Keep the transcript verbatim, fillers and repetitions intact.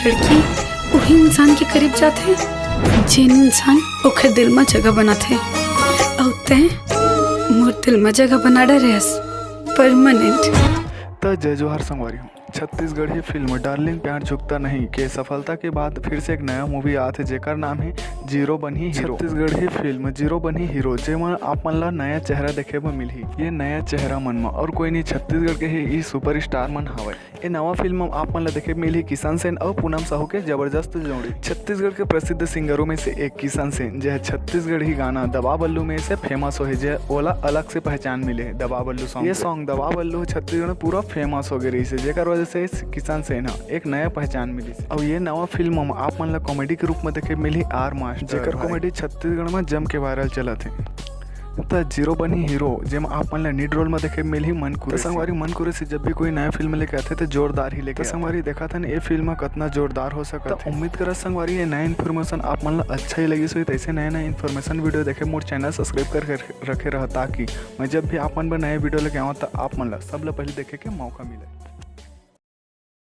लड़की उही इंसान के करीब जाथे, जेन इंसान ओखर दिल म जगह बनाथे। अउ तैं मोर दिल म जगह बना डरे हस, परमानेंट। त जय जोहार संगवारी हो। छत्तीसगढ़ी फिल्म डार्लिंग प्यार झुकता नहीं के सफलता के बाद फिर से एक नया मूवी आत हे, जेकर नाम हे जीरो बनही हीरो। छत्तीसगढ़ी फिल्म जीरो बनही हीरो, जेमा आप मन ला नया चेहरा देखे बर मिलही। ये नया चेहरा मन म और कोई नहीं, छत्तीसगढ़ के ही ई सुपरस्टार मन हवय। ए नवा फिल्म म आप मन ला देखे मिलही किशन सेन अउ पूनम साहू के जबरदस्त जोड़ी। छत्तीसगढ़ के प्रसिद्ध सिंगरों में से एक किशन सेन, जे ह छत्तीसगढ़ी गाना दबा बल्लू में से फेमस होहे, जे ओला अलग से पहचान मिले हे दबा बल्लू सॉन्ग ये से। सॉन्ग दबा बल्लू छत्तीसगढ़ में पूरा फेमस हो गए रहिस हे, जेकर वजह से इस किशन सेन ह एक नया पहचान मिलिस। अउ ये नवा फिल्म म आप मन ला कॉमेडी के रूप में देखे मिलही आर मास्टर, जेकर भाई। कॉमेडी छत्तीसगढ़ में जम के वायरल चलत हे। त जीरो बनही हीरो, जेमा आप मन ला लीड रोल म देखे मिलही मन कुरैशी। संगवारी, मन कुरैशी जब भी कोई नया फिल्म लेके आथे, त जोरदार ही लेके त आथे। संगवारी, देखत हन ए फिल्म ह कतना जोरदार हो सकत त हे। उम्मीद करत संगवारी, ये नया इन्फॉर्मेशन आप मन ला अच्छा ही लगिस होही। त ऐसे नया नया इन्फॉर्मेशन वीडियो देखे मोर चैनल सब्सक्राइब करके रखे रहा, ताकि मैं जब भी आप मन बर नया वीडियो लेके आऊँ, त आप मन ला सब ले पहले देखे के मौका मिले।